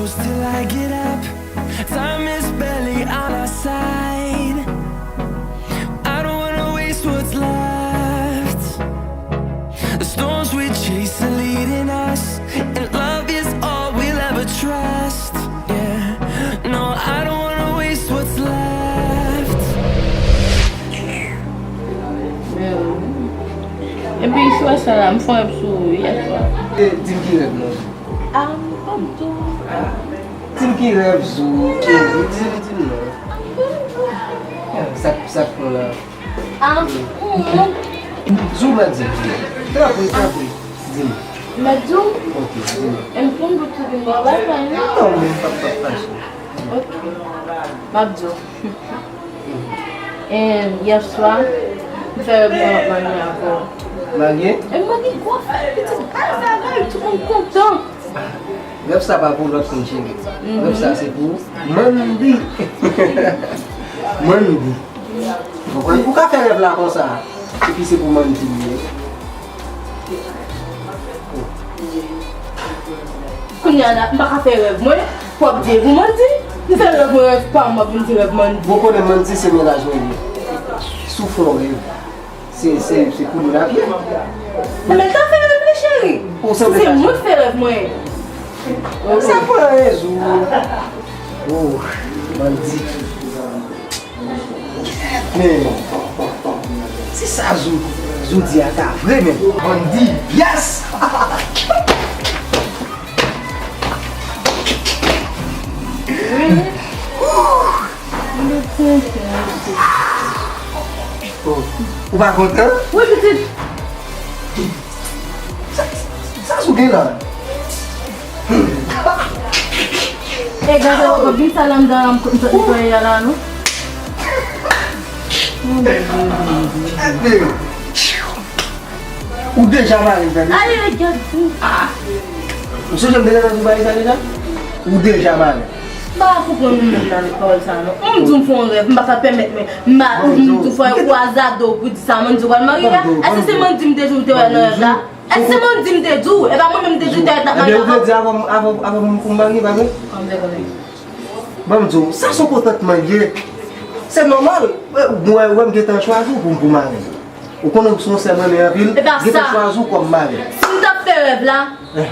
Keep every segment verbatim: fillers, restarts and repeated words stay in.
Till I get up, time is barely on our side. I don't wanna waste what's left. The storms we chase are leading us, and love is all we'll ever trust. Yeah, no, I don't wanna waste what's left. Epi sou sa la, m fè rèv sou ou yè swa. E, di m ki rèv non. Ah, m pa m tou. Di m ki rèv Zou, di m, di m, di m non. Ah, sa, sa k pran la? Ah, mm. Zou, m a di m. Tanpri, tanpri, di m. M a di w? Ok, di m. E m konn dout ou vin bò batay, non? Non, men m p ap, p ap fache. Ok. M ap di w. E yè swa, m fè rèv mwen ap marye avè w. Marye? E m marye gwo fè, pitit, al travay, tout moun kontan. Rèv sa pa pou lòt moun, cheri. Rèv sa se pou Mandy. Mandy. Konprann? Ou ka fè rèv la konsa. Epi se pou Mandy li ye. Kounye a la, m pa ka fè rèv mwen, w ap di e pou Mandy. M fè rèv mwen, rèv pa m, w ap vin di rèv Mandy. Bon, konnen Mandy se mennaj mwen li ye. Si w fè yon rèv, se, se, se pou li l ap ye. Enben, l ta fè rèv li, cheri. Si se mwen k fè rèv mwen. Sa pa anyen, Zou. Oh, Mandy. Men, si sa Zou, Zou di a ta vre, men Mandy, yes! Oh, ou pa kontan? Wi, pitit. Sa, sa Zou gen la? E gade w ap vin sal anndan la, m sot netwaye a la, non? Ou deja mare, tande? Aye, gad. Ou sonje m te gentan di w bagay sa deja? Ou deja mare. M pa konprann ou menm nan pawòl sa, non. Ou m di w m fè yon rèv, m pa ka pèmèt mwen. M pa, ou m di w fò yo kwaze do pou di sa, Mandy w pral marye a? Èske se Mandy m te di w te wè nan rèv la? Èske se Mandy m te di w? E pa mwen menm m te di w te wè t ap marye avè w? Ebyen, ou te di avan, avan, avan pou m marye, pa vre? Ban m di w, sa se yon kontantman l ye. Se nòmal. Mwen, mwen, m gentan chwazi w pou, pou mari m. Ou konnen ou se yon sè m renmen anpil, m gentan chwazi w kòm mari m. Si m t ap fè rèv la,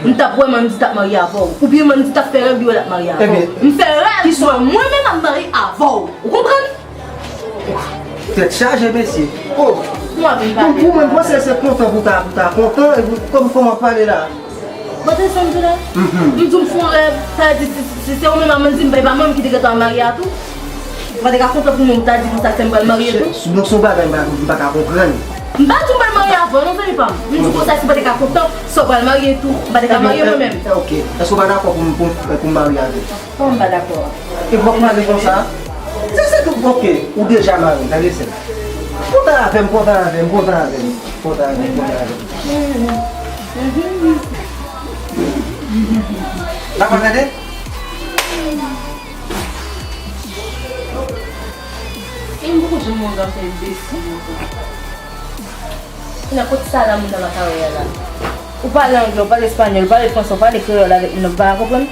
m t ap wè Mandy t ap marye avè w. Oubyen Mandy t ap fè rèv li wè l ap marye avè w. M fè rèv mwen, mwen menm ap marye avè w. Ou konprann? Tèt chaje, mesye. Oh. Pou mwen, m panse se kontan pou ta, pou ta kontan, epi kòm, kòman pale la. Bon, se sa m di w la. M di w m fè yon rèv, sa vle di si, si, si se ou menm a Mandy, m pa, e pa mwen menm ki te gentan marye a tou. Ou pa te ka kontan pou mwen, ou ta di konsa se m pral marye tou. Bon, se yon bagay m pa, m pa ka konprann. M pa di w m pral marye avè w, non, zanmi pa m. M di w konsa, si w pa te ka kontan, si w pral marye tou, m pa te ka marye mwen menm. Ok. Èske w pa dakò pou m, pou m, pou m marye avè w? Kòman m pa dakò a? E w ap pale konsa? Se, se tout, ok. Ou deja mare, tande sè. Kontan avè m, kontan avè m, kontan avè m. Kontan avè m, kontan avè m. Papa, tande? E m poko janm wè w ap fè enbesil konsa. Kounye a, kot sa la moun nan pa ka wè a la? Ou pale anglè, ou pale espanyòl, ou pale fransè, ou pale kreyòl avèk moun nan, ou pa ka konprann?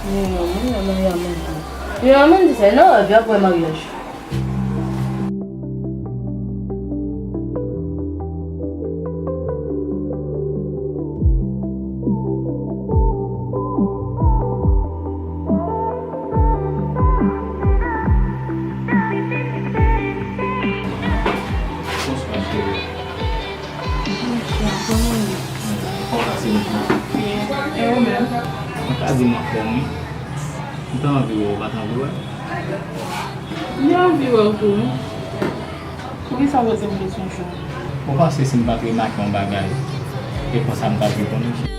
Mwen, mwen, mwen, mwen, mwen. Mwen, mwen di sa, nan rèv yo ap wè maryaj. Bonswa, cheri. Bonswa, kòman w ye? Kòman w pase jounen an? Byen. E ou menm? Mwen ka di m anfòm, wi. M ta anvi wè w, ou pa t anvi wè m? M anvi wè w tou, wi. Poukisa w poze m kesyon sa? Ou panse si m pa t remake yon bagay, e konsa m t ap reponn ou?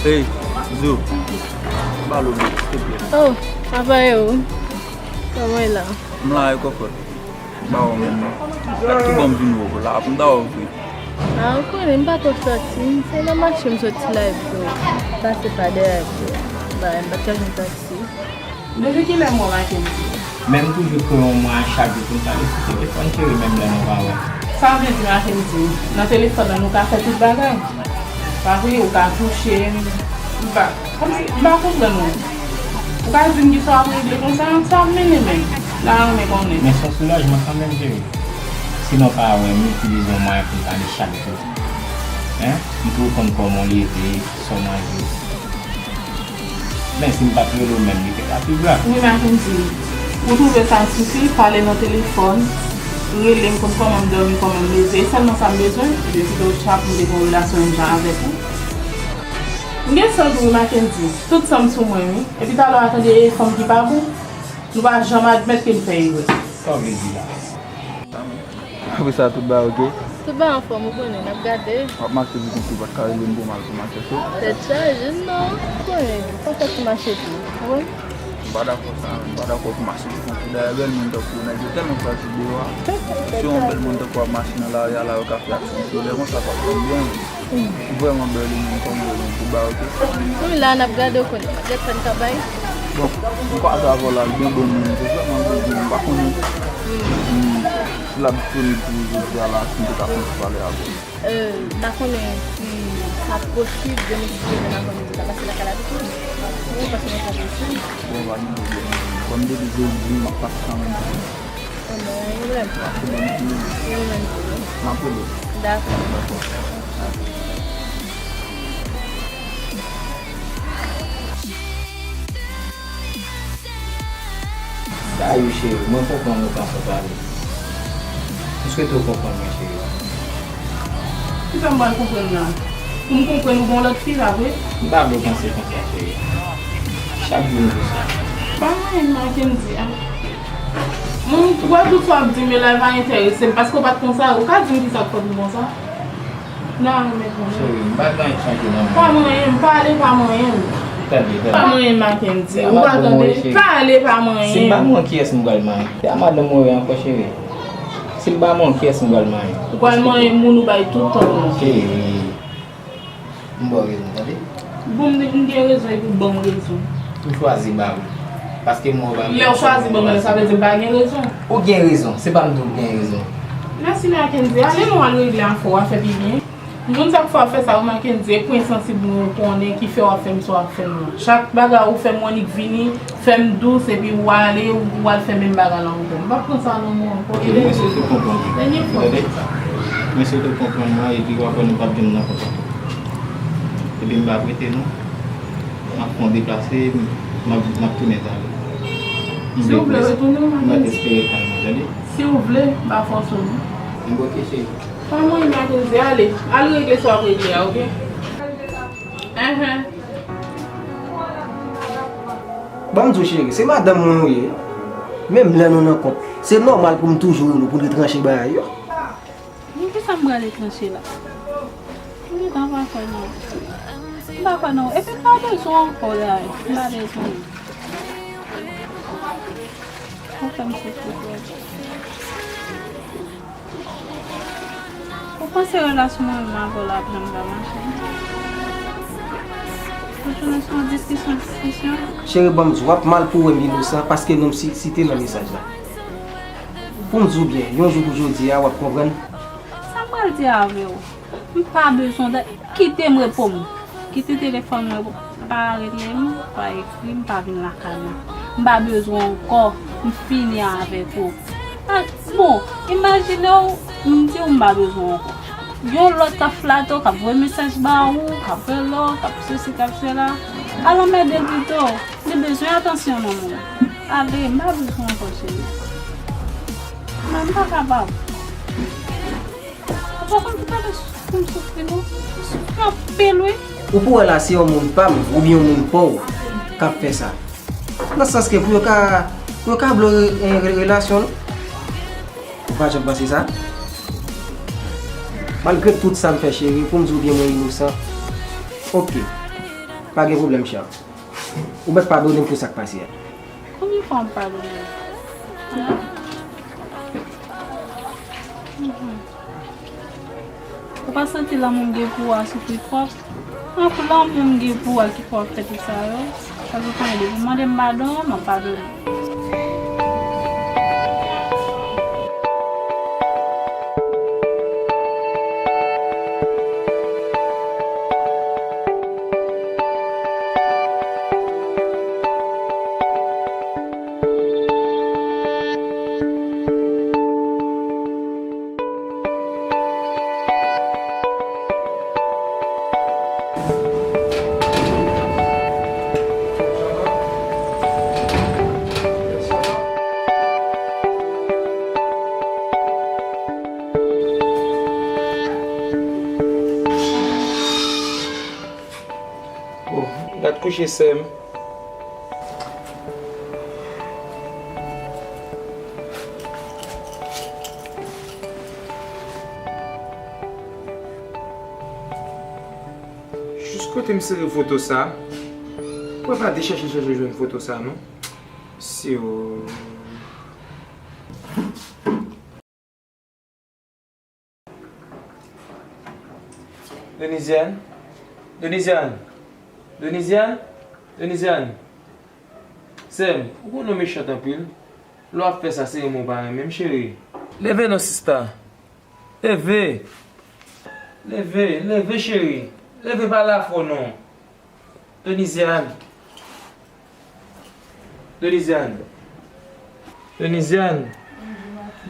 Hey, Zou, ba l oubli, silteplè. Oh, apa yo? Kòman w ye la? M la, e kòkòt. Ba w menm non. Gad ki bon m vin wè w la, m ta wè w vre. Ah, ou konnen, m pa twò sòti. Se nan mache m sòti la epi m pase pa dèyè epi m pa t ka jwenn taksi. Depi kilè m wè Mackendy? Men m toujou kreye yon mwayen chak jou pou m pale sou telefòn, cheri, menm lè nou pa wè. Sa vle di, Mackendy, nan telefòn nan nou ka fè tout bagay. Pa vre, ou ka touche m. M pa, kòmsi, m pa konprann ou. Ou ka di m kisa w ap regle konsa, sa ap mennen menm. N a renmen konnen. Men se yon soulajman kanmenm, cheri. Si nou pa wè, m itilize yon mwayen pou m pale chak jou. Hein? M pou konn kòman w leve, kisa w manje. Men si m pa t rele w menm, li te ka pi grav. Wi, Mackendy, ou twouve sa sifi, pale nan telefòn, rele m, konn kòman m dòmi, kòman m leve, e sèlman sa m bezwen, epi pito chak m te gen yon relasyon menm jan avèk ou. M gen san tou wi, Mackendy, tout san m sou mwen wi, epi talè w a tande e fanm ki pa bon, nou pa janm admèt ke n fè erè. Sa w vle di la? Apre sa, tout bagay oke? Tout bagay anfòm, ou konnen, n ap gade. W ap mache vit, ou pa t ka rele m pou m al pou m al chèche w? Tèt chaje, non, ou konnen, fò tèt ou mache tou, ou konprann? M pa dakò sa, m pa dakò pou mache vit, dayè bèl moun tankou w, nèg yo tèlman frajil deyò a. Si yon bèl moun tankou w ap mache nan lari a la, yo ka fè aksyon sou lè konsa, pa pran byen. Ou vrèman bèl ou menm, kòm bèl moun pou ba oke. Wi, la n ap gade, ou konnen, m ap gade sa n ka bay. Bon, m kwaze avè w la, l byen bon moun, se vrèman bon moun, m pa konnen si l ap disponib pou jodi a la, si m te ka fè yon ti pale avè w. Euh, m pa konnen si sa posib, demen si Dye vle, m a konnen si ta pase lakay la tou. Wi, paske mwen pa posib. Bon, pa gen pwoblèm. Kòm depi jodi, m ap pase kanmenm. Bon, pa gen pwoblèm. M ap rele w. M ap rele w. Dakò. Dakò. Dayou cheri, mwen konprann ou pa fè pale. M swete w konprann mwen, cheri. Kisa m pral konprann la? Pou m konprann ou gen yon lòt fi, pa vre? M pa vle w panse konsa, cheri. Chak jou m di w sa. Pa anyen, Mackendy, a. Mwen, w wè tout sa w ap di m yo la, e pa enterese m, paske w pa t konsa, ou ka di m kisa k fè w vin konsa? Nan, men konnen. Cheri, m pa gen anyen k chanje nan men w. Pa manyen m, pale pa manyen m. Tande, tande. Pa manyen m, Mackendy. Ou pa tande? Pale pa manyen m. Si m pa manyen w, kiyès m pral manyen? Se a madanm mwen ye ankò, cheri. Si m pa manyen w, kiyès m pral manyen? Ou pral manyen moun ou bay tout tan w. Cheri. M ba w rezon, tande? Bon, m, m gen rezon epi w ban m rezon. M chwazi ba w. Paske m wè w pa gen rezon. Lè w chwazi ban m rezon, sa vle di m pa gen rezon? Ou gen rezon, se pa m di w gen rezon. Mèsi, Mackendy. Ale nou al regle afè w, afè pi byen. M konn sa k fè w ap fè sa, wi, Mackendy. E pwen sansib mwen ou konnen ki fè w ap fè m sa w ap fè m lan. Chak bagay ou fè m, w annik vini, fè m dous, epi w ale, ou al fè menm bagay lan ankò. M p ap pran sa nan men w ankò. Ok, mwen swete w konprann mwen. Dènye fwa. Tande? Mwen swete w konprann mwen, epi w ap wè nou p ap janm nan kontak. Epi m p ap rete non. M ap pran deplase, m ap, m ap tounen tande. Si w vle retounen, m ap espere tann mwen, tande? Si w vle, m pa fòse w non. M bloke cheri. Pa manyen m ak Jezi, ale. Al regle sa w ap regle a, oke? Enhen. Ban m di w cheri, se madanm mwen ou ye. Menm lè nou nan kont, se nòmal pou m toujou rele w pou n retranche bagay yo. Men kisa m prale tranche la? M gentan pa kwè nan ou. M pa kwè nan ou. Epi m pa bezwen w ankò la. M pa bezwen w. Ou fè m soufri twòp. Ou panse relasyon mwen menm avè w la ap janm ka mache? Ou tounen sou yon diskisyon, diskisyon? Cheri, ban m di w, w ap mal pou wè m inosan paske non m si-, site nan mesaj la. Pou m di w byen, yon jou kou jodi a, w ap konprann. Sa m pral di avè w? M pa bezwen w dè, kite m repo m. Kite telefòn mwen, pa rele m, pa ekri m, pa vin lakay mwen. M pa bezwen w ankò, m fini avèk ou. Ah, bon, imajine w, m di w m pa bezwen w ankò. Yon lòt k ap flate w, k ap voye mesaj ba ou, k ap rele w, k ap sesi, k ap sela. Al anmède l pito. Li bezwen atansyon nan moun. Ale, m pa bezwen ankò, cheri. Mwen, m pa kapab. Ou pa konn ki jan de sou-, pou m soufri, non? M soufri anpil, wi. Ou pou wè la, se yon moun pa m oubyen yon moun pa w k ap fè sa. Nan sans ke pou yo ka, pou yo ka bloke, eh, re-, relasyon nou. Ou pa janm panse sa? Malgre tout sa m fè, cheri, pou m di w byen mwen inosan. Oke. Pa gen pwoblèm, chè. Ou mèt padone m pou sa k pase a. Konbyen fwa m padone w? Hein? Mhm. Ou pa santi lanmou m gen pou ou a soufri twòp? Ak lanmou m gen pou ou a ki fè w ap fè tout sa yo? Paske w konnen depi w mande m padon, m ap padone w. Bon, m gad kouche sè m. Jis kote m sere foto sa? Mwen pa te chèche, chèche jwenn foto sa, non. Si w Donizyàn? Donizyàn? Donizyàn? Donizyàn? Sè m, ou konnen w mechant anpil. Lè w ap fè sa, se renmen w pa renmen m, cheri. Leve non, sista. Leve. Leve, leve, cheri. Leve, pale afò non. Donizyàn. Donizyàn. Donizyàn.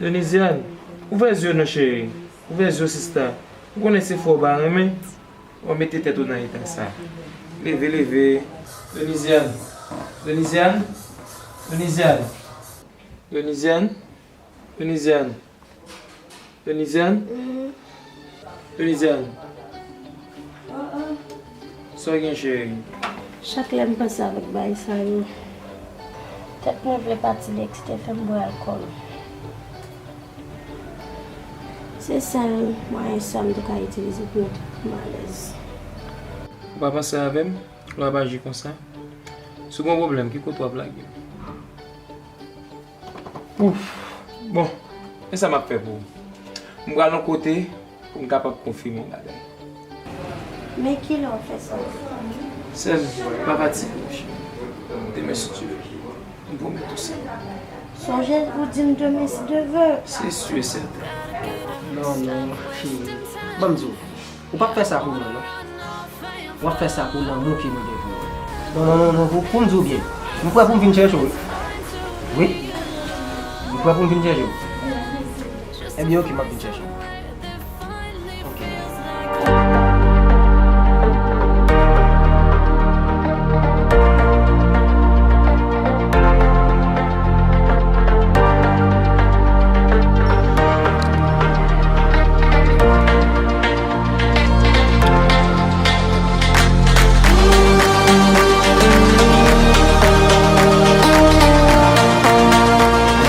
Donizyàn. Ouvè zye w non, cheri. Ouvè zye w, sista. Ou konnen se fè w pa renmen. W ap mete tèt ou nan eta sa. Leve, leve. Donizyàn. Donizyàn. Donizyàn. Donizyàn. Donizyàn. Donizyàn? Donizyàn? Sa w gen, cheri? Chak lè m panse avèk bagay sa yo, tèt mwen vle pati li eksite fè m bwè alkòl. Se sèl mwayen sa m te ka itilize pou m alèz. Ou pa panse avè m? Lè w ap aji konsa? Si w gen yon pwoblèm, ki kote w ap lage m? Ouf! Bon, men sa m ap fè pou ou. M pral yon kote pou m kapab konfime yon bagay. Men kilè w ap fè sa? Sè m, pa fatige w, cheri. Demen, si Dye vle, m pwomèt ou sa. Sonje ou di m demen, si Dye vle. Se si e sèten. Non, non, cheri. Ban m di w. Ou p ap fè sa pou mwen, non. W ap fè sa pou lanmou ke mwen gen pou ou. Non, non, non, non, pou, pou m di w byen. M prè pou m vin chèche w, wi. Wi. M prè pou m vin chèche w. Ebyen, oke, m ap vin chèche w. Oke.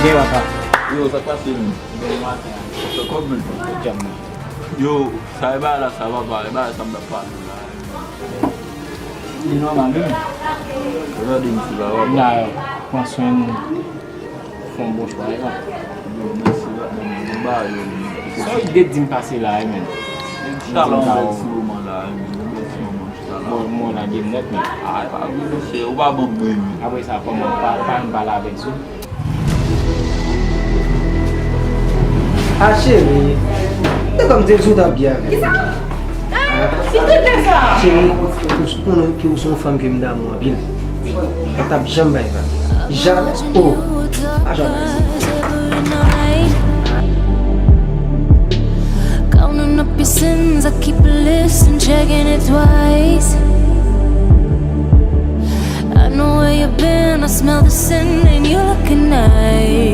Byen, papa. Yo, sa k pase menm? Byen maten an. Sa kòb menm? Djam nan. Yo, sa e bagay la, sa papa, e bagay sa m t ap pale la. Li nòmal menm. Gade m sou la, papa. La, pran swen nou. Fè yon bon chwa, e pa. Yo, mèsi, papa, m ba yo. Sa w ide di m pase la, e menm? Chita la, yon bèl ti moman la, e menm, yon bèl ti moman, chita la. Bon, mwen lage m nèt, men. A, e pa vre, mesye, ou pa ban m mwen, men. Apre sa, kòman, pa, pa vin pale avè m sou. A, cheri, se kòmsi w t ap byen avè m. Kisa? Ah, ki tenten sa? Cheri, ou konnen ke ou se yon fanm ke m damou anpil. Mwen t ap janm bay vag. Jan, oh, pa janm bay vag. Counting up your sins, I keep a list and checking it twice. I know where you've been, I smell the sin, and you looking nice.